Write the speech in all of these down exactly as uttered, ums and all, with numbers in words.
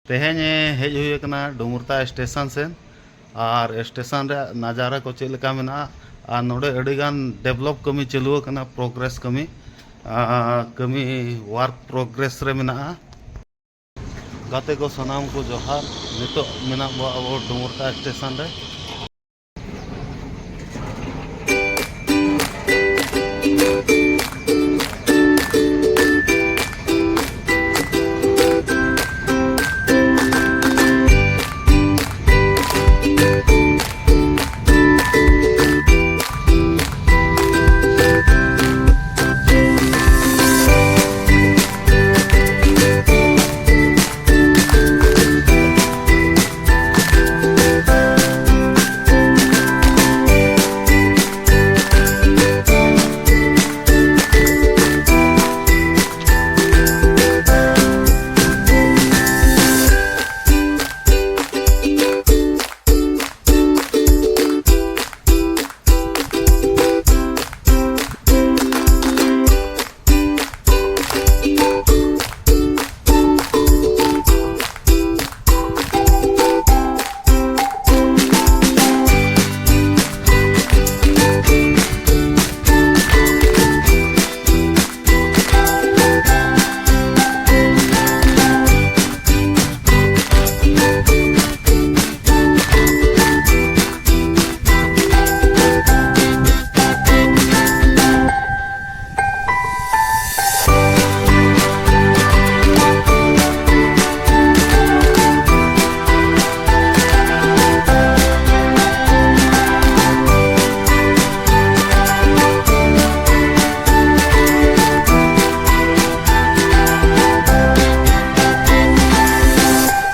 ᱛᱮᱦᱮᱧ ᱦᱮᱡ ᱦᱩᱭ ᱟᱠᱟᱱᱟ ᱰᱩᱢᱩᱨᱛᱟ ᱥᱴᱮᱥᱚᱱ ᱥᱮᱫ, ᱟᱨ ᱥᱴᱮᱥᱚᱱ ᱨᱮᱭᱟᱜ ᱱᱟᱡᱟᱨᱟ ᱠᱚ ᱪᱮᱫ ᱞᱮᱠᱟ ᱢᱮᱱᱟᱜᱼᱟ, ᱟᱨ ᱱᱚᱰᱮ ᱟᱹᱰᱤ ᱜᱟᱱ ᱰᱮᱵᱷᱞᱚᱯ ᱠᱟᱹᱢᱤ ᱪᱟᱹᱞᱩ ᱟᱠᱟᱱᱟ, ᱯᱨᱳᱜᱨᱮᱥ ᱠᱟᱹᱢᱤ, ᱟᱨ ᱠᱟᱹᱢᱤ ᱣᱟᱨᱠ ᱯᱨᱳᱜᱨᱮᱥ ᱨᱮ ᱢᱮᱱᱟᱜᱼᱟ᱾ ᱜᱟᱛᱮ ᱠᱚ ᱥᱟᱱᱟᱢ ᱠᱚ ᱡᱚᱦᱟᱨ᱾ ᱱᱤᱛᱚᱜ ᱢᱮᱱᱟᱜ ᱵᱚ ᱟᱵᱚ ᱰᱩᱢᱩᱨᱛᱟ ᱥᱴᱮᱥᱚᱱ ᱨᱮ᱾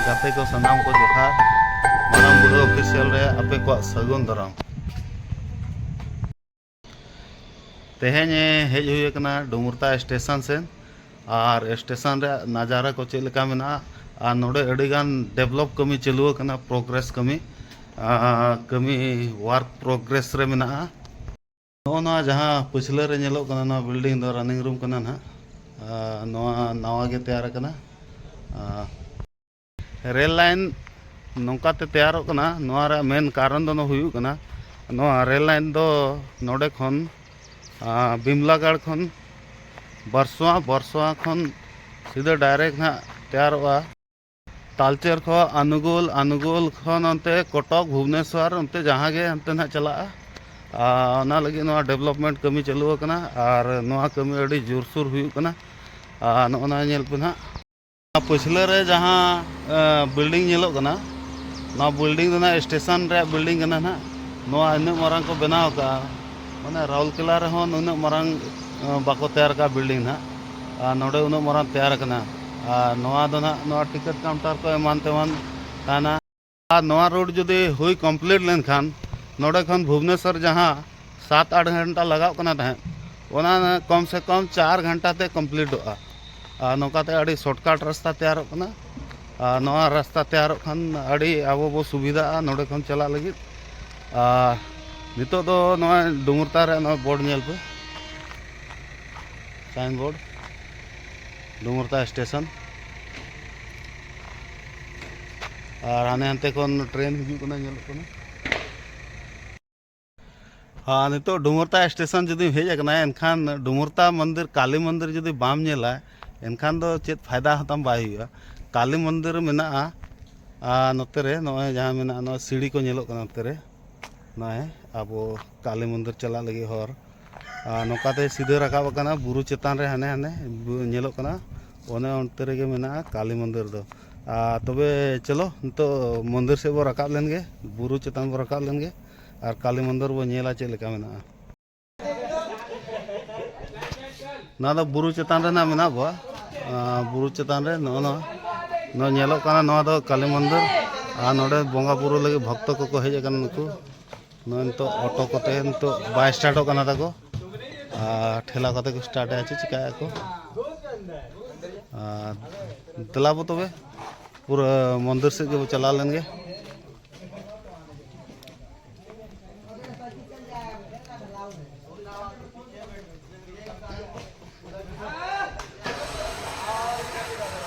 ᱜᱟᱛᱮ ᱠᱚ ᱥᱟᱱᱟᱢ ᱠᱚ ᱡᱚᱦᱟᱨ᱾ ᱢᱟᱨᱟᱝ ᱵᱩᱨᱩ ᱚᱯᱷᱤᱥᱤᱭᱟᱞ ᱨᱮ ᱟᱯᱮ ᱠᱚᱣᱟᱜ ᱥᱟᱹᱜᱩᱱ ᱫᱟᱨᱟᱢ᱾ ᱛᱮᱦᱮᱧ ᱦᱮᱡ ᱦᱩᱭ ᱟᱠᱟᱱᱟ ᱰᱩᱢᱩᱨᱛᱟ ᱥᱴᱮᱥᱚᱱ ᱥᱮᱫ, ᱟᱨ ᱥᱴᱮᱥᱚᱱ ᱨᱮᱭᱟᱜ ᱱᱟᱡᱟᱨᱟ ᱠᱚ ᱪᱮᱫ ᱞᱮᱠᱟ ᱢᱮᱱᱟᱜᱼᱟ, ᱟᱨ ᱱᱚᱰᱮ ᱟᱹᱰᱤ ᱜᱟᱱ ᱰᱮᱵᱷᱞᱚᱯ ᱠᱟᱹᱢᱤ ᱪᱟᱹᱞᱩ ᱟᱠᱟᱱᱟ, ᱯᱨᱳᱜᱨᱮᱥ ᱠᱟᱹᱢᱤ, ᱟᱨ ᱠᱟᱹᱢᱤ ᱣᱟᱨᱠ ᱯᱨᱳᱜᱨᱮᱥ ᱨᱮ ᱢᱮᱱᱟᱜᱼᱟ᱾ ᱱᱚᱜᱼᱚ ᱱᱚᱣᱟ ᱡᱟᱦᱟᱸ ᱯᱟᱹᱪᱷᱞᱟᱹ ᱨᱮ ᱧᱮᱞᱚᱜ ᱠᱟᱱᱟ, ᱱᱚᱣᱟ ᱵᱤᱞᱰᱤᱝ ᱫᱚ ᱨᱟᱱᱤᱝ ᱨᱩᱢ ᱠᱟᱱᱟ ᱱᱟᱦᱟᱜ᱾ ᱟᱨ ᱱᱚᱣᱟ ᱱᱟᱣᱟ ᱜᱮ ᱛᱮᱭᱟᱨ ᱟᱠᱟᱱᱟ᱾ ᱟᱨ ᱨᱮᱞ ᱞᱟᱭᱤᱱ ᱱᱚᱝᱠᱟ ᱛᱮ ᱛᱮᱭᱟᱨᱚᱜ ᱠᱟᱱᱟ, ᱱᱚᱣᱟ ᱨᱮᱭᱟᱜ ᱢᱮᱱ ᱠᱟᱨᱚᱱ ᱫᱚ ᱦᱩᱭᱩᱜ ᱠᱟᱱᱟ, ᱱᱚᱣᱟ ᱨᱮᱞ ᱞᱟᱭᱤᱱ ᱫᱚ ᱱᱚᱰᱮ ᱠᱷᱚᱱ, ᱟᱸ, ᱵᱤᱢᱞᱟᱜᱟᱲ ᱠᱷᱚᱱ ᱵᱟᱨᱥᱚᱣᱟ, ᱵᱟᱨᱥᱚᱣᱟ ᱠᱷᱚᱱ ᱥᱤᱫᱷᱟᱹ ᱰᱟᱭᱨᱮᱠᱴ ᱱᱟᱦᱟᱜ ᱛᱮᱭᱟᱨᱚᱜᱼᱟ ᱛᱟᱞᱪᱮᱨ ᱠᱷᱚᱱ ᱟᱱᱩᱜᱩᱞ, ᱟᱱᱩᱜᱩᱞ ᱠᱷᱚᱱ ᱚᱱᱛᱮ ᱠᱚᱴᱚᱠ, ᱵᱷᱩᱵᱽᱱᱮᱥᱣᱟᱨ, ᱚᱱᱛᱮ ᱡᱟᱦᱟᱸ ᱜᱮ ᱦᱟᱱᱛᱮ ᱱᱟᱦᱟᱜ ᱪᱟᱞᱟᱜᱼᱟ᱾ ᱟᱨ ᱚᱱᱟ ᱞᱟᱹᱜᱤᱫ ᱱᱚᱣᱟ ᱰᱮᱵᱷᱞᱚᱯᱢᱮᱱᱴ ᱠᱟᱹᱢᱤ ᱪᱟᱹᱞᱩ ᱟᱠᱟᱱᱟ ᱟᱨ ᱱᱚᱣᱟ ᱠᱟᱹᱢᱤ ᱟᱹᱰᱤ ᱡᱳᱨᱥᱳᱨ ᱦᱩᱭᱩᱜ ᱠᱟᱱᱟ᱾ ᱟᱨ ᱱᱚᱜᱼᱚ ᱱᱟ ᱧᱮᱞ ᱯᱮ ᱱᱟᱦᱟᱜ, ᱯᱟᱹᱪᱷᱞᱟᱹ ᱨᱮ ᱡᱟᱦᱟᱸ, ᱮ, ᱵᱤᱞᱰᱤᱝ ᱧᱮᱞᱚᱜ ᱠᱟᱱᱟ, ᱱᱚᱣᱟ ᱵᱤᱞᱰᱤᱝ ᱫᱚ ᱱᱟᱦᱟᱜ ᱥᱴᱮᱥᱚᱱ ᱨᱮᱭᱟᱜ ᱵᱤᱞᱰᱤᱝ ᱠᱟᱱᱟ ᱱᱟᱦᱟᱜ᱾ ᱱᱚᱣᱟ ᱤᱱᱟᱹᱜ ᱢᱟᱨᱟᱝ ᱠᱚ ᱵᱮᱱᱟᱣ ᱟᱠᱟᱫᱼᱟ, ᱢᱟᱱᱮ ᱨᱟᱩᱨᱠᱮᱞᱟ ᱨᱮᱦᱚᱸ ᱱᱩᱱᱟᱹᱜ ᱢᱟᱨᱟᱝ, ᱮ, ᱵᱟᱠᱚ ᱛᱮᱭᱟᱨ ᱟᱠᱟᱫ ᱵᱤᱞᱰᱤᱝ ᱱᱟᱦᱟᱜ᱾ ᱟᱨ ᱱᱚᱰᱮ ᱩᱱᱟᱹᱜ ᱢᱟᱨᱟᱝ ᱛᱮᱭᱟᱨ ᱟᱠᱟᱱᱟ᱾ ᱟᱨ ᱱᱚᱣᱟ ᱫᱚ ᱱᱟᱦᱟᱜ ᱱᱚᱣᱟ ᱴᱤᱠᱤᱴ ᱠᱟᱣᱩᱱᱴᱟᱨ ᱠᱚ ᱮᱢᱟᱱ ᱛᱮᱢᱟᱱ ᱛᱟᱦᱮᱱᱟ᱾ ᱟᱨ ᱱᱚᱣᱟ ᱨᱳᱰ ᱡᱩᱫᱤ ᱦᱩᱭ ᱠᱚᱢᱯᱞᱤᱴ ᱞᱮᱱᱠᱷᱟᱱ, ᱱᱚᱰᱮ ᱠᱷᱚᱱ ᱵᱷᱩᱵᱽᱱᱮᱥᱚᱨ ᱡᱟᱦᱟᱸ ᱥᱟᱛ ᱟᱴ ᱜᱷᱚᱱᱴᱟ ᱞᱟᱜᱟᱜ ᱠᱟᱱᱟ ᱛᱟᱦᱮᱸᱫ, ᱚᱱᱟ ᱠᱚᱢ ᱥᱮ ᱠᱚᱢ ᱪᱟᱨ ᱜᱷᱚᱱᱴᱟ ᱛᱮ ᱠᱚᱢᱯᱞᱤᱴᱚᱜᱼᱟ᱾ ᱟᱨ ᱱᱚᱝᱠᱟᱛᱮ ᱟᱹᱰᱤ ᱥᱚᱨᱴᱠᱟᱴ ᱨᱟᱥᱛᱟ ᱛᱮᱭᱟᱨᱚᱜ ᱠᱟᱱᱟ᱾ ᱟᱨ ᱱᱚᱣᱟ ᱨᱟᱥᱛᱟ ᱛᱮᱭᱟᱨᱚᱜ ᱠᱷᱟᱱ ᱟᱹᱰᱤ ᱟᱵᱚ ᱵᱚ ᱥᱩᱵᱤᱫᱷᱟᱜᱼᱟ ᱱᱚᱰᱮ ᱠᱷᱚᱱ ᱪᱟᱞᱟᱜ ᱞᱟᱹᱜᱤᱫ᱾ ᱟᱨ ᱱᱤᱛᱚᱜ ᱫᱚ ᱱᱚᱣᱟ ᱰᱩᱢᱩᱨᱛᱟ ᱨᱮ ᱱᱚᱣᱟ ᱵᱳᱨᱰ ᱧᱮᱞ ᱯᱮ, ᱥᱟᱭᱤᱱ ᱵᱳᱨᱰ, ᱰᱩᱢᱩᱨᱛᱟ ᱥᱴᱮᱥᱚᱱ᱾ ᱟᱨ ᱦᱟᱱᱮ ᱦᱟᱱᱛᱮ ᱠᱷᱚᱱ ᱴᱨᱮᱱ ᱦᱤᱡᱩᱜ ᱠᱟᱱᱟ, ᱧᱮᱞᱚᱜ ᱠᱟᱱᱟ᱾ ᱟᱨ ᱱᱤᱛᱚᱜ ᱰᱩᱢᱩᱨᱛᱟ ᱥᱴᱮᱥᱚᱱ ᱡᱩᱫᱤᱢ ᱦᱮᱡ ᱟᱠᱟᱱᱟ, ᱮᱱᱠᱷᱟᱱ ᱰᱩᱢᱩᱨᱛᱟ ᱢᱚᱱᱫᱤᱨ, ᱠᱟᱞᱤ ᱢᱚᱱᱫᱤᱨ ᱡᱩᱫᱤ ᱵᱟᱢ ᱧᱮᱞᱟ, ᱮᱱᱠᱷᱟᱱ ᱫᱚ ᱪᱮᱫ ᱯᱷᱟᱭᱫᱟ ᱦᱚᱸ ᱛᱟᱢ ᱵᱟᱭ ᱦᱩᱭᱩᱜᱼᱟ᱾ ᱠᱟᱞᱤ ᱢᱚᱱᱫᱤᱨ ᱢᱮᱱᱟᱜᱼᱟ, ᱟᱨ ᱱᱚᱛᱮ ᱨᱮ ᱱᱚᱜᱼᱚᱭ ᱡᱟᱦᱟᱸ ᱢᱮᱱᱟᱜᱼᱟ, ᱱᱚᱣᱟ ᱥᱤᱲᱤ ᱠᱚ ᱧᱮᱞᱚᱜ ᱠᱟᱱᱟ ᱱᱚᱛᱮ ᱨᱮ, ᱱᱚᱜᱼᱚᱭ ᱟᱵᱚ ᱠᱟᱞᱤ ᱢᱚᱱᱫᱤᱨ ᱪᱟᱞᱟᱜ ᱞᱟᱹᱜᱤᱫ ᱦᱚᱨ᱾ ᱟᱨ ᱱᱚᱝᱠᱟᱛᱮ ᱥᱤᱫᱷᱟᱹ ᱨᱟᱠᱟᱵ ᱟᱠᱟᱱᱟ ᱵᱩᱨᱩ ᱪᱮᱛᱟᱱ ᱨᱮ, ᱦᱟᱱᱮ ᱦᱟᱱᱮ ᱵᱩ-, ᱧᱮᱞᱚᱜ ᱠᱟᱱᱟ, ᱚᱱᱮ ᱚᱱᱛᱮ ᱨᱮᱜᱮ ᱢᱮᱱᱟᱜᱼᱟ ᱠᱟᱞᱤ ᱢᱚᱱᱫᱤᱨ ᱫᱚ᱾ ᱟᱨ ᱛᱚᱵᱮ ᱪᱚᱞᱚ ᱱᱤᱛᱚᱜ ᱢᱚᱱᱫᱤᱨ ᱥᱮᱫ ᱵᱚ ᱨᱟᱠᱟᱵ ᱞᱮᱱ ᱜᱮ, ᱵᱩᱨᱩ ᱪᱮᱛᱟᱱ ᱵᱚ ᱨᱟᱠᱟᱵ ᱞᱮᱱ ᱜᱮ ᱟᱨ ᱠᱟᱞᱤ ᱢᱚᱱᱫᱤᱨ ᱵᱚ ᱧᱮᱞᱟ ᱪᱮᱫ ᱞᱮᱠᱟ ᱢᱮᱱᱟᱜᱼᱟ᱾ ᱱᱚᱣᱟ ᱫᱚ ᱵᱩᱨᱩ ᱪᱮᱛᱟᱱ ᱨᱮ ᱱᱟᱜ ᱢᱮᱱᱟᱜ ᱵᱚᱣᱟ᱾ ᱟᱨ ᱵᱩᱨᱩ ᱪᱮᱛᱟᱱ ᱨᱮ ᱱᱚᱜᱼᱚ ᱱᱚᱣᱟ, ᱱᱚᱣᱟ ᱧᱮᱞᱚᱜ ᱠᱟᱱᱟ, ᱱᱚᱣᱟ ᱫᱚ ᱠᱟᱞᱤ ᱢᱚᱱᱫᱤᱨ᱾ ᱟᱨ ᱱᱚᱰᱮ ᱵᱚᱸᱜᱟ ᱵᱩᱨᱩ ᱞᱟᱹᱜᱤᱫ ᱵᱷᱚᱠᱛᱚ ᱠᱚᱠᱚ ᱦᱮᱡ ᱟᱠᱟᱱᱟ ᱱᱩᱠᱩ᱾ ᱱᱚᱜᱼᱚᱭ ᱱᱤᱛᱚᱜ ᱚᱴᱳ ᱠᱚᱛᱮ ᱱᱤᱛᱚᱜ ᱵᱟᱭ ᱥᱴᱟᱨᱴᱚᱜ ᱠᱟᱱᱟ ᱛᱟᱠᱚ, ᱟᱨ ᱴᱷᱮᱞᱟ ᱠᱚᱛᱮ ᱠᱚ ᱥᱴᱟᱨᱴᱮᱜᱼᱟ, ᱪᱮᱫ ᱪᱤᱠᱟᱹᱭᱮᱫᱼᱟ ᱠᱚ᱾ ᱟᱨ ᱫᱮᱞᱟ ᱵᱚ ᱛᱚᱵᱮ ᱯᱩᱨᱟᱹ ᱢᱚᱱᱫᱤᱨ ᱥᱮᱫ ᱜᱮᱵᱚ ᱪᱟᱞᱟᱣ ᱞᱮᱱ ᱜᱮ᱾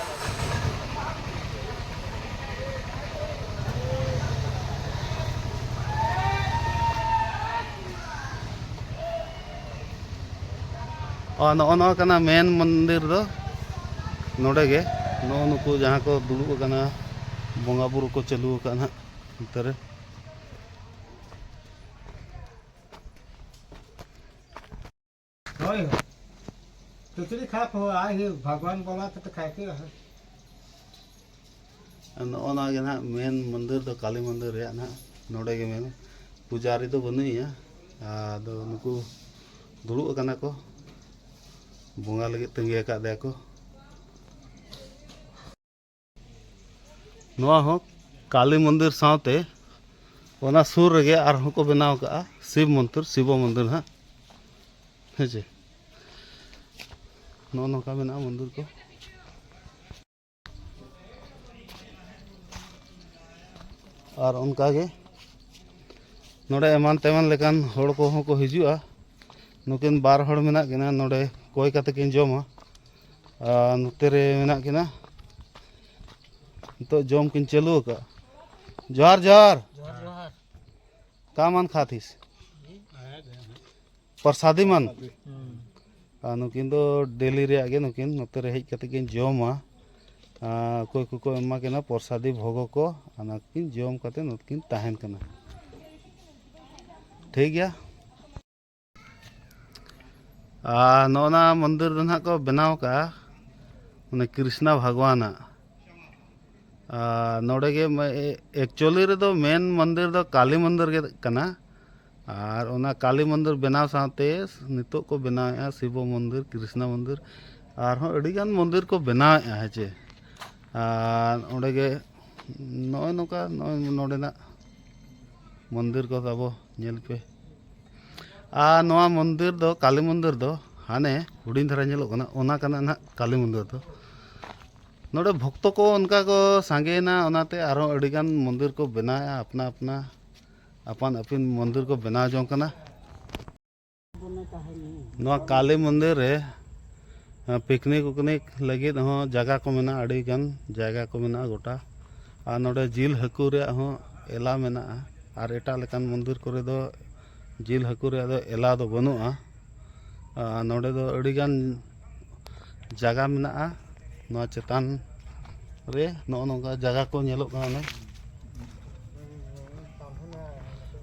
ᱟᱨ ᱱᱚᱜᱼᱚ ᱱᱚᱣᱟ ᱠᱟᱱᱟ ᱢᱮᱱ ᱢᱚᱱᱫᱤᱨ ᱫᱚ᱾ ᱱᱚᱰᱮ ᱜᱮ ᱱᱚᱜᱼᱚ ᱱᱩᱠᱩ ᱡᱟᱦᱟᱸ ᱠᱚ ᱫᱩᱲᱩᱵ ᱟᱠᱟᱱᱟ, ᱵᱚᱸᱜᱟ ᱵᱩᱨᱩ ᱠᱚ ᱪᱟᱹᱞᱩ ᱟᱠᱟᱫ ᱱᱟᱦᱟᱜ ᱱᱚᱛᱮ ᱨᱮ᱾ ᱦᱳᱭ, ᱦᱳᱭ᱾ ᱠᱤᱪᱨᱤᱡ ᱠᱷᱟᱯ ᱦᱚᱸ ᱟᱭ ᱦᱩᱭᱩᱜ, ᱵᱷᱟᱜᱽᱣᱟᱱ ᱵᱚᱸᱜᱟ ᱠᱟᱛᱮ ᱠᱷᱟᱭ ᱠᱮᱫᱟ᱾ ᱱᱚᱜᱼᱚ ᱱᱚᱣᱟ ᱜᱮ ᱱᱟᱦᱟᱜ ᱢᱮᱱ ᱢᱚᱱᱫᱤᱨ ᱫᱚ, ᱠᱟᱞᱤ ᱢᱚᱱᱫᱤᱨ ᱨᱮᱭᱟᱜ ᱱᱟᱦᱟᱜ ᱱᱚᱰᱮ ᱜᱮ ᱢᱮᱱ᱾ ᱯᱩᱡᱟᱨᱤ ᱫᱚ ᱵᱟᱹᱱᱩᱜ ᱮᱭᱟ, ᱟᱫᱚ ᱱᱩᱠᱩ ᱫᱩᱲᱩᱵ ᱟᱠᱟᱱᱟ ᱠᱚ ᱵᱚᱸᱜᱟ ᱞᱟᱹᱜᱤᱫ, ᱛᱟᱺᱜᱤ ᱟᱠᱟᱫ ᱫᱮᱭᱟ ᱠᱚ᱾ ᱱᱚᱣᱟ ᱦᱚᱸ ᱠᱟᱞᱤ ᱢᱚᱱᱫᱤᱨ ᱥᱟᱶᱛᱮ ᱚᱱᱟ ᱥᱩᱨ ᱨᱮᱜᱮ ᱟᱨᱦᱚᱸ ᱠᱚ ᱵᱮᱱᱟᱣ ᱠᱟᱜᱼᱟ ᱥᱤᱵ ᱢᱚᱱᱫᱤᱨ, ᱥᱤᱵᱚ ᱢᱚᱱᱫᱤᱨ ᱦᱟᱸᱜ, ᱦᱮᱸ ᱪᱮ? ᱱᱚᱜᱼᱚ ᱱᱚᱝᱠᱟ ᱢᱮᱱᱟᱜᱼᱟ ᱢᱚᱱᱫᱤᱨ ᱠᱚ᱾ ᱟᱨ ᱚᱱᱠᱟ ᱜᱮ ᱱᱚᱰᱮ ᱮᱢᱟᱱ ᱛᱮᱢᱟᱱ ᱞᱮᱠᱟᱱ ᱦᱚᱲ ᱠᱚᱦᱚᱸ ᱠᱚ ᱦᱤᱡᱩᱜᱼᱟ᱾ ᱱᱩᱠᱤᱱ ᱵᱟᱨ ᱦᱚᱲ ᱢᱮᱱᱟᱜ ᱠᱤᱱᱟ ᱱᱚᱰᱮ, ᱠᱚᱭ ᱠᱟᱛᱮ ᱠᱤᱱ ᱡᱚᱢᱟ᱾ ᱟᱨ ᱱᱚᱛᱮ ᱨᱮ ᱢᱮᱱᱟᱜ ᱠᱤᱱᱟ, ᱱᱤᱛᱚᱜ ᱡᱚᱢ ᱠᱤᱱ ᱪᱟᱹᱞᱩ ᱟᱠᱟᱫᱼᱟ᱾ ᱡᱚᱦᱟᱨ, ᱡᱚᱦᱟᱨ᱾ ᱡᱚᱦᱟᱨ, ᱡᱚᱦᱟᱨ᱾ ᱠᱟᱢᱟᱱ ᱠᱷᱟᱛᱤᱥ ᱯᱨᱚᱥᱟᱫᱤ ᱢᱟᱱ᱾ ᱦᱩᱸ᱾ ᱟᱨ ᱱᱩᱠᱤᱱ ᱫᱚ ᱰᱮᱞᱤ ᱨᱮᱭᱟᱜ ᱜᱮ, ᱱᱩᱠᱤᱱ ᱱᱚᱛᱮ ᱨᱮ ᱦᱮᱡ ᱠᱟᱛᱮ ᱠᱤᱱ ᱡᱚᱢᱟ᱾ ᱟᱨ ᱚᱠᱚᱭ ᱠᱚᱠᱚ ᱮᱢᱟ ᱠᱤᱱᱟ ᱯᱨᱚᱥᱟᱫᱤ ᱵᱷᱳᱜᱚ ᱠᱚ, ᱚᱱᱟ ᱠᱤᱱ ᱡᱚᱢ ᱠᱟᱛᱮ ᱱᱩᱠᱤᱱ ᱛᱟᱦᱮᱱ ᱠᱟᱱᱟ᱾ ᱴᱷᱤᱠ ᱜᱮᱭᱟ᱾ ᱟᱨ ᱱᱚᱜᱼᱚ ᱱᱟ ᱢᱚᱱᱫᱤᱨ ᱫᱚ ᱱᱟᱦᱟᱜ ᱠᱚ ᱵᱮᱱᱟᱣ ᱠᱟᱜᱼᱟ, ᱢᱟᱱᱮ ᱠᱨᱤᱥᱱᱟ ᱵᱷᱟᱜᱽᱣᱟᱱᱟᱜ᱾ ᱟᱨ ᱱᱚᱰᱮ ᱜᱮ ᱢᱟ-, ᱮ-, actually ᱨᱮᱫᱚ ᱢᱮᱱ ᱢᱚᱱᱫᱤᱨ ᱫᱚ ᱠᱟᱞᱤ ᱢᱚᱱᱫᱤᱨ ᱜᱮ ᱠᱟᱱᱟ᱾ ᱟᱨ ᱚᱱᱟ ᱠᱟᱞᱤ ᱢᱚᱱᱫᱤᱨ ᱵᱮᱱᱟᱣ ᱥᱟᱶᱛᱮ ᱱᱤᱛᱚᱜ ᱠᱚ ᱵᱮᱱᱟᱣᱮᱫᱼᱟ ᱥᱤᱵᱚ ᱢᱚᱱᱫᱤᱨ, ᱠᱨᱤᱥᱱᱟ ᱢᱚᱱᱫᱤᱨ, ᱟᱨᱦᱚᱸ ᱟᱹᱰᱤᱜᱟᱱ ᱢᱚᱱᱫᱤᱨ ᱠᱚ ᱵᱮᱱᱟᱣᱮᱫᱼᱟ, ᱦᱮᱸ ᱪᱮ᱾ ᱟᱨ ᱚᱸᱰᱮ ᱜᱮ ᱱᱚᱜᱼᱚᱭ ᱱᱚᱝᱠᱟ, ᱱᱚᱜᱼᱚᱭ ᱱᱚᱰᱮᱱᱟᱜ ᱢᱚᱱᱫᱤᱨ ᱠᱚ ᱛᱟᱵᱚ ᱧᱮᱞ ᱯᱮ᱾ ᱟᱨ ᱱᱚᱣᱟ ᱢᱚᱱᱫᱤᱨ ᱫᱚ, ᱠᱟᱞᱤ ᱢᱚᱱᱫᱤᱨ ᱫᱚ ᱦᱟᱱᱮ ᱦᱩᱰᱤᱧ ᱫᱷᱟᱨᱟ ᱧᱮᱞᱚᱜ ᱠᱟᱱᱟ, ᱚᱱᱟ ᱠᱟᱱᱟ ᱱᱟᱦᱟᱜ ᱠᱟᱞᱤ ᱢᱚᱱᱫᱤᱨ ᱫᱚ᱾ ᱱᱚᱰᱮ ᱵᱷᱚᱠᱛᱚ ᱠᱚ ᱚᱱᱠᱟ ᱠᱚ ᱥᱟᱸᱜᱮᱭᱮᱱᱟ, ᱚᱱᱟᱛᱮ ᱟᱨᱦᱚᱸ ᱟᱹᱰᱤᱜᱟᱱ ᱢᱚᱱᱫᱤᱨ ᱠᱚ ᱵᱮᱱᱟᱣᱮᱫᱼᱟ ᱟᱯᱱᱟ ᱟᱯᱱᱟ, ᱟᱯᱟᱱ ᱟᱹᱯᱤᱱ ᱢᱚᱱᱫᱤᱨ ᱠᱚ ᱵᱮᱱᱟᱣ ᱡᱚᱝ ᱠᱟᱱᱟ᱾ ᱱᱚᱣᱟ ᱠᱟᱞᱤ ᱢᱚᱱᱫᱤᱨ ᱨᱮ, ᱟᱸ, ᱯᱤᱠᱱᱤᱠ ᱩᱠᱱᱤᱠ ᱞᱟᱹᱜᱤᱫ ᱦᱚᱸ ᱡᱟᱭᱜᱟ ᱠᱚ ᱢᱮᱱᱟᱜᱼᱟ, ᱟᱹᱰᱤ ᱜᱟᱱ ᱡᱟᱭᱜᱟ ᱠᱚ ᱢᱮᱱᱟᱜᱼᱟ ᱜᱚᱴᱟ᱾ ᱟᱨ ᱱᱚᱰᱮ ᱡᱤᱞ ᱦᱟᱹᱠᱩ ᱨᱮᱭᱟᱜ ᱦᱚᱸ ᱮᱞᱟ ᱢᱮᱱᱟᱜᱼᱟ᱾ ᱟᱨ ᱮᱴᱟᱜ ᱞᱮᱠᱟᱱ ᱢᱚᱱᱫᱤᱨ ᱠᱚᱨᱮ ᱫᱚ ᱡᱤᱞ ᱦᱟᱹᱠᱩ ᱨᱮᱭᱟᱜ ᱫᱚ ᱮᱞᱟ ᱫᱚ ᱵᱟᱹᱱᱩᱜᱼᱟ᱾ ᱟᱨ ᱱᱚᱰᱮ ᱫᱚ ᱟᱹᱰᱤᱜᱟᱱ ᱡᱟᱭᱜᱟ ᱢᱮᱱᱟᱜᱼᱟ᱾ ᱱᱚᱣᱟ ᱪᱮᱛᱟᱱ ᱨᱮ ᱱᱚᱜᱼᱚ ᱱᱚᱝᱠᱟ ᱡᱟᱭᱜᱟ ᱠᱚ ᱧᱮᱞᱚᱜ ᱠᱟᱱᱟ᱾ ᱚᱱᱮ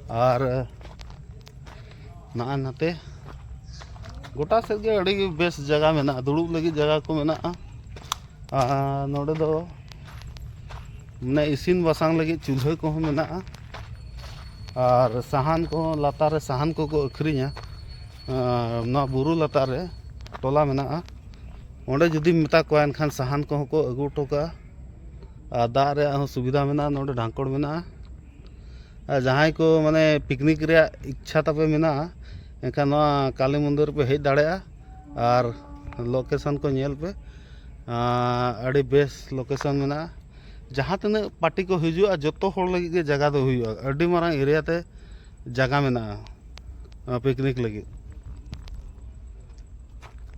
ᱟᱨ ᱱᱚᱜᱼᱚᱭ ᱱᱟᱛᱮ ᱜᱚᱴᱟ ᱥᱮᱫ ᱜᱮ ᱟᱹᱰᱤ ᱵᱮᱥ ᱡᱟᱭᱜᱟ ᱢᱮᱱᱟᱜᱼᱟ, ᱫᱩᱲᱩᱵ ᱞᱟᱹᱜᱤᱫ ᱡᱟᱭᱜᱟ ᱠᱚ ᱢᱮᱱᱟᱜᱼᱟ᱾ ᱟᱨ ᱱᱚᱰᱮ ᱫᱚ ᱢᱟᱱᱮ ᱤᱥᱤᱱ ᱵᱟᱥᱟᱝ ᱞᱟᱹᱜᱤᱫ ᱪᱩᱞᱦᱟᱹ ᱠᱚᱦᱚᱸ ᱢᱮᱱᱟᱜᱼᱟ᱾ ᱟᱨ ᱥᱟᱦᱟᱱ ᱠᱚᱦᱚᱸ ᱞᱟᱛᱟᱨ ᱨᱮ ᱥᱟᱦᱟᱱ ᱠᱚᱠᱚ ᱟᱹᱠᱷᱨᱤᱧᱟ᱾ ᱟᱨ ᱱᱚᱣᱟ ᱵᱩᱨᱩ ᱞᱟᱛᱟᱨ ᱨᱮ ᱴᱚᱞᱟ ᱢᱮᱱᱟᱜᱼᱟ, ᱚᱸᱰᱮ ᱡᱩᱫᱤᱢ ᱢᱮᱛᱟ ᱠᱚᱣᱟ ᱮᱱᱠᱷᱟᱱ ᱥᱟᱦᱟᱱ ᱠᱚᱦᱚᱸ ᱠᱚ ᱟᱹᱜᱩ ᱦᱚᱴᱚ ᱠᱟᱜᱼᱟ᱾ ᱟᱨ ᱫᱟᱜ ᱨᱮᱭᱟᱜ ᱦᱚᱸ ᱥᱩᱵᱤᱫᱷᱟ ᱢᱮᱱᱟᱜᱼᱟ, ᱱᱚᱰᱮ ᱰᱷᱟᱝᱠᱚᱲ ᱢᱮᱱᱟᱜᱼᱟ᱾ ᱟᱨ ᱡᱟᱦᱟᱸᱭ ᱠᱚ ᱢᱟᱱᱮ ᱯᱤᱠᱱᱤᱠ ᱨᱮᱭᱟᱜ ᱤᱪᱪᱷᱟ ᱛᱟᱯᱮ ᱢᱮᱱᱟᱜᱼᱟ, ᱮᱱᱠᱷᱟᱱ ᱱᱚᱣᱟ ᱠᱟᱞᱤ ᱢᱚᱱᱫᱤᱨ ᱯᱮ ᱦᱮᱡ ᱫᱟᱲᱮᱭᱟᱜᱼᱟ᱾ ᱟᱨ ᱞᱳᱠᱮᱥᱚᱱ ᱠᱚ ᱧᱮᱞ ᱯᱮ, ᱟᱨ ᱟᱹᱰᱤ ᱵᱮᱥ ᱞᱳᱠᱮᱥᱚᱱ ᱢᱮᱱᱟᱜᱼᱟ᱾ ᱡᱟᱦᱟᱸ ᱛᱤᱱᱟᱹᱜ ᱯᱟᱨᱴᱤ ᱠᱚ ᱦᱤᱡᱩᱜᱼᱟ, ᱡᱚᱛᱚ ᱦᱚᱲ ᱞᱟᱹᱜᱤᱫ ᱜᱮ ᱡᱟᱭᱜᱟ ᱫᱚ ᱦᱩᱭᱩᱜᱼᱟ᱾ ᱟᱹᱰᱤ ᱢᱟᱨᱟᱝ ᱮᱨᱤᱭᱟ ᱛᱮ ᱡᱟᱭᱜᱟ ᱢᱮᱱᱟᱜᱼᱟ ᱯᱤᱠᱱᱤᱠ ᱞᱟᱹᱜᱤᱫ᱾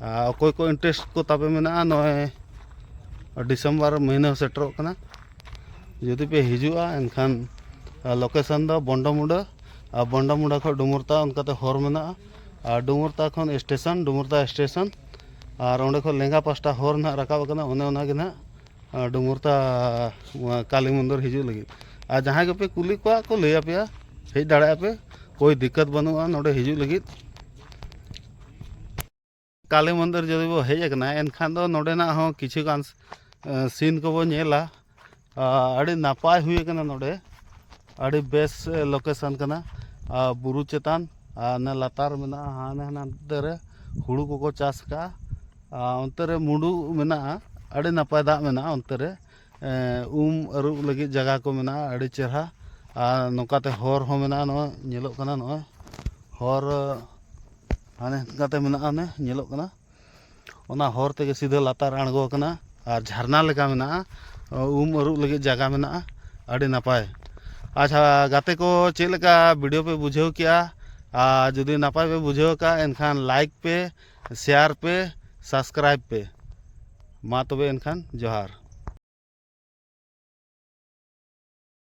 ᱟᱨ ᱚᱠᱚᱭ ᱠᱚ ᱤᱱᱴᱟᱨᱮᱥᱴ ᱠᱚ ᱛᱟᱯᱮ ᱢᱮᱱᱟᱜᱼᱟ, ᱱᱚᱜᱼᱚᱭ ᱰᱤᱥᱮᱢᱵᱚᱨ ᱢᱟᱹᱦᱱᱟᱹ ᱥᱮᱴᱮᱨᱚᱜ ᱠᱟᱱᱟ, ᱡᱩᱫᱤ ᱯᱮ ᱦᱤᱡᱩᱜᱼᱟ ᱮᱱᱠᱷᱟᱱ ᱞᱳᱠᱮᱥᱚᱱ ᱫᱚ ᱵᱚᱱᱰᱚᱢᱩᱰᱟᱹ᱾ ᱟᱨ ᱵᱚᱱᱰᱚᱢᱩᱰᱟᱹ ᱠᱷᱚᱱ ᱰᱩᱢᱩᱨᱛᱟ ᱚᱱᱠᱟᱛᱮ ᱦᱚᱨ ᱢᱮᱱᱟᱜᱼᱟ᱾ ᱟᱨ ᱰᱩᱢᱩᱨᱛᱟ ᱠᱷᱚᱱ ᱥᱴᱮᱥᱚᱱ, ᱰᱩᱢᱩᱨᱛᱟ ᱥᱴᱮᱥᱚᱱ, ᱟᱨ ᱚᱸᱰᱮ ᱠᱷᱚᱱ ᱞᱮᱸᱜᱟ ᱯᱟᱥᱴᱟ ᱦᱚᱨ ᱱᱟᱦᱟᱜ ᱨᱟᱠᱟᱵ ᱟᱠᱟᱱᱟ, ᱚᱱᱮ ᱚᱱᱟᱜᱮ ᱱᱟᱦᱟᱜ ᱟᱨ ᱰᱩᱢᱩᱨᱛᱟ, ᱱᱚᱣᱟ ᱠᱟᱞᱤ ᱢᱚᱱᱫᱤᱨ ᱦᱤᱡᱩᱜ ᱞᱟᱹᱜᱤᱫ᱾ ᱟᱨ ᱡᱟᱦᱟᱸᱭ ᱜᱮᱯᱮ ᱠᱩᱞᱤ ᱠᱚᱣᱟ ᱠᱚ ᱞᱟᱹᱭ ᱟᱯᱮᱭᱟ, ᱦᱮᱡ ᱫᱟᱲᱮᱭᱟᱜᱼᱟ ᱯᱮ, ᱠᱳᱭ ᱫᱤᱠᱠᱟᱛ ᱵᱟᱹᱱᱩᱜᱼᱟ ᱱᱚᱰᱮ ᱦᱤᱡᱩᱜ ᱞᱟᱹᱜᱤᱫ᱾ ᱠᱟᱞᱤ ᱢᱚᱱᱫᱤᱨ ᱡᱩᱫᱤ ᱵᱚ ᱦᱮᱡ ᱟᱠᱟᱱᱟ ᱮᱱᱠᱷᱟᱱ ᱫᱚ ᱱᱚᱰᱮᱱᱟᱜ ᱦᱚᱸ ᱠᱤᱪᱷᱩ ᱜᱟᱱ ᱥᱤᱱ ᱠᱚᱵᱚ ᱧᱮᱞᱟ᱾ ᱟᱹᱰᱤ ᱱᱟᱯᱟᱭ ᱦᱩᱭ ᱟᱠᱟᱱᱟ ᱱᱚᱰᱮ, ᱟᱹᱰᱤ ᱵᱮᱥ ᱞᱳᱠᱮᱥᱚᱱ ᱠᱟᱱᱟ᱾ ᱟᱨ ᱵᱩᱨᱩ ᱪᱮᱛᱟᱱ, ᱟᱨ ᱚᱱᱮ ᱞᱟᱛᱟᱨ ᱢᱮᱱᱟᱜᱼᱟ, ᱦᱟᱱᱮ ᱦᱟᱱᱛᱮ ᱨᱮ ᱦᱩᱲᱩ ᱠᱚᱠᱚ ᱪᱟᱥ ᱟᱠᱟᱫᱼᱟ᱾ ᱟᱨ ᱚᱱᱛᱮ ᱨᱮ ᱢᱩᱰᱩ ᱢᱮᱱᱟᱜᱼᱟ, ᱟᱹᱰᱤ ᱱᱟᱯᱟᱭ ᱫᱟᱜ ᱢᱮᱱᱟᱜᱼᱟ ᱚᱱᱛᱮ ᱨᱮ᱾ ᱮᱸ, ᱩᱢ ᱟᱹᱨᱩᱵ ᱞᱟᱹᱜᱤᱫ ᱡᱟᱭᱜᱟ ᱠᱚ ᱢᱮᱱᱟᱜᱼᱟ, ᱟᱹᱰᱤ ᱪᱮᱦᱨᱟ᱾ ᱟᱨ ᱱᱚᱝᱠᱟᱛᱮ ᱦᱚᱨ ᱦᱚᱸ ᱢᱮᱱᱟᱜᱼᱟ, ᱱᱚᱜᱼᱚᱭ ᱧᱮᱞᱚᱜ ᱠᱟᱱᱟ, ᱱᱚᱜᱼᱚᱭ ᱦᱚᱨ ᱦᱟᱱᱮ ᱱᱚᱝᱠᱟᱛᱮ ᱢᱮᱱᱟᱜᱼᱟ, ᱚᱱᱮ ᱧᱮᱞᱚᱜ ᱠᱟᱱᱟ᱾ ᱚᱱᱟ ᱦᱚᱨ ᱛᱮᱜᱮ ᱥᱤᱫᱷᱟᱹ ᱞᱟᱛᱟᱨ ᱟᱬᱜᱚ ᱟᱠᱟᱱᱟ ᱟᱨ ᱡᱷᱟᱨᱱᱟ ᱞᱮᱠᱟ ᱢᱮᱱᱟᱜᱼᱟ᱾ ᱩᱢ ᱟᱹᱨᱩᱵ ᱞᱟᱹᱜᱤᱫ ᱡᱟᱭᱜᱟ ᱢᱮᱱᱟᱜᱼᱟ, ᱟᱹᱰᱤ ᱱᱟᱯᱟᱭ᱾ ᱟᱪᱪᱷᱟ ᱜᱟᱛᱮ ᱠᱚ, ᱪᱮᱫ ᱞᱮᱠᱟ ᱵᱷᱤᱰᱤᱭᱳ ᱯᱮ ᱵᱩᱡᱷᱟᱹᱣ ᱠᱮᱜᱼᱟ? ᱟᱨ ᱡᱩᱫᱤ ᱱᱟᱯᱟᱭ ᱯᱮ ᱵᱩᱡᱷᱟᱹᱣ ᱠᱟᱜᱼᱟ ᱮᱱᱠᱷᱟᱱ ᱞᱟᱭᱤᱠ ᱯᱮ, ᱥᱮᱭᱟᱨ ᱯᱮ, ᱥᱟᱵᱥᱠᱨᱟᱭᱤᱵ ᱯᱮ᱾ ᱢᱟ ᱛᱚᱵᱮ ᱮᱱᱠᱷᱟᱱ ᱡᱚᱦᱟᱨ᱾